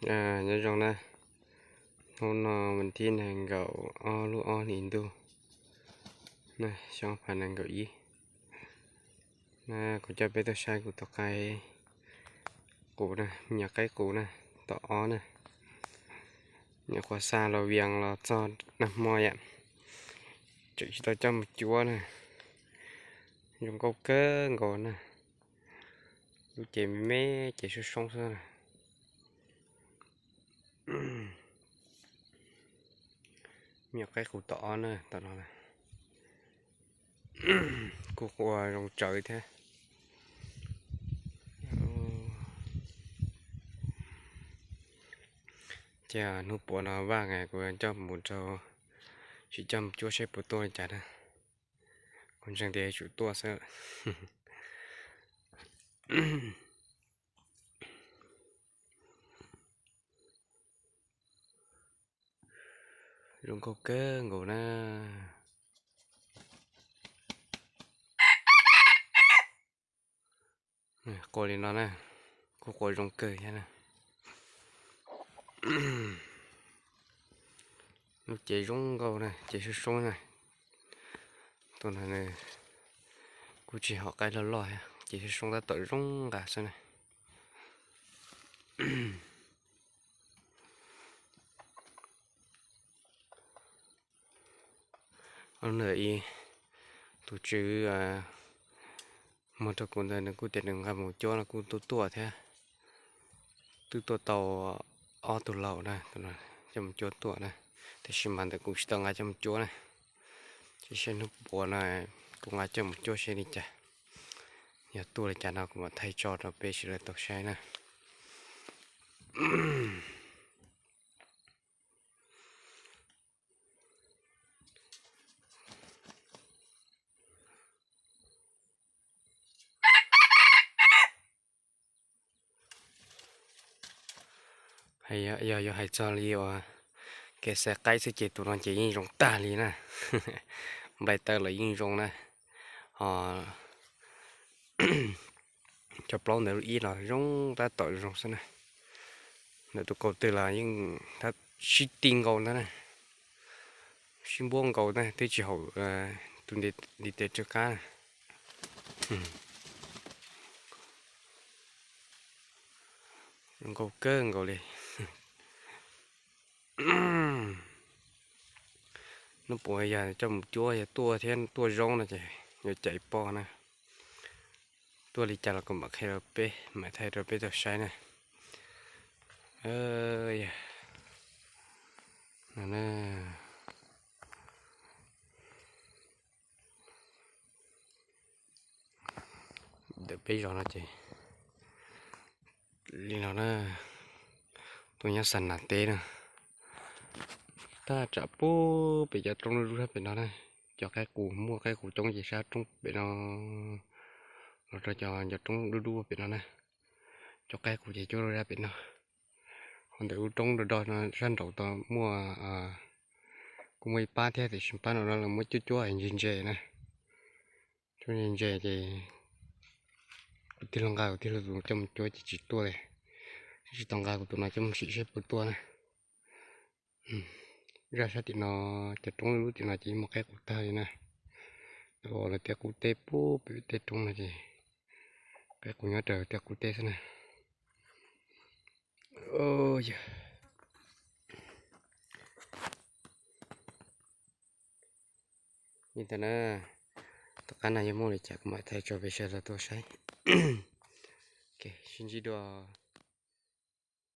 Nyob zoo na, hnub no vas thib nees nkaum ob lub ob hlis ntuj na, xyoo ob phav nees nkaum ib na, kuv coj peb tuaj saib kuv tus qaib qus na, me nyuam qaib qus na, tom ob na. Nyuam qhuav xa los vias los txog nag hmo yom, tseem tsis tau coj mus cuab na. Zoo nkauj kawg nkaus na, lub cev me me, cev soob soob xwb na. Me nyuam qaib qus tom ob na, tom no na. Kuj qua zoo tsawv thiab. Ces hnub puav no vaj kuv coj mus rau, sim coj mus cuab seb puas tuaj li cas na. Kuv ntseeg tias yuav tsum tuaj xwb. Zoo nkauj kawg nkaus na. Qua li no na, kuj qua zoo kawg thiab na. Lub cev zoo nkauj na, cev soob soob na. Tus no kuj tsis hom qaib loj loj thiab, cev soob soob tab tom zoo nqa xwb na. Ntawm ib tus tswv muag rau kuv ntawd nws kuj tias nws nqa mus cuab no kuj tuaj tuaj thiab. Twb tuaj tau ob tug laus na, coj mus cuab tuaj na, tiam sis mas ntawm kuv tsis tau nqa coj mus cuab na. Ces seb hnub puav no kuv nqa coj mus cuab seb li cas. Yog tuaj li cas no kuv mam thaij tso rau peb sawv daws tau saib na. Yog yuav hais txog li uas kev xaiv qaib xwb ces tus no ces yeej zoo tag li na. Nplai taw los yeej zoo na. Ho cov plaub ntawd lub ib los zoo tab tom zoo xwb na. Ntawm tus kaus twg los yeej sib ti nkaus ntag na, sib npuab nkaus ntag, twb tsis haum tus ntiv tes tsw qab na. Zoo nkauj kawg nkaus li. Hnub puav yog coj mus cuab yog tuaj thiab tuaj zoo no ces yuav caiv poj na. Tuaj li cas los kuv mam qhia rau peb, mam thaij rau peb tau saib na. Ntawm peb zos no ces li no na, tuaj nyob xa nas teb na. Tab tsam pub pem cov roob dub dub sab pem no na, cov qaib qus muaj qaib qus coob ces sab roob pem no los rau cov, cov roob dub dub pem no na. Cov qaib qus ces cuab rau sab pem no. Ho ntawm lub roob do do no sab nraud tod muaj, kuj muaj ib pab thiab tiam sis pab no no lawv muab cuab cuab ntse ntse na. Cuab ntse ntse ces kuv tij laug nqa kuv tij laug tus coj mus cuab ces tsis tuaj li. Tsis tau nqa kuv tus no coj mus sim seb puas tuaj na. Zaj sab tim no, cov roob lub tim no ces yeej muaj qaib qus tag li na. Lawv tias qub teb pub pem tej roob no ces qaib qus nyob raws tias qub teb xwb na. Yog li ntawd na, tom qab no yog muaj li cas kuv mam thaij tso peb sawv daws tuaj saib. Sib ntsib dua.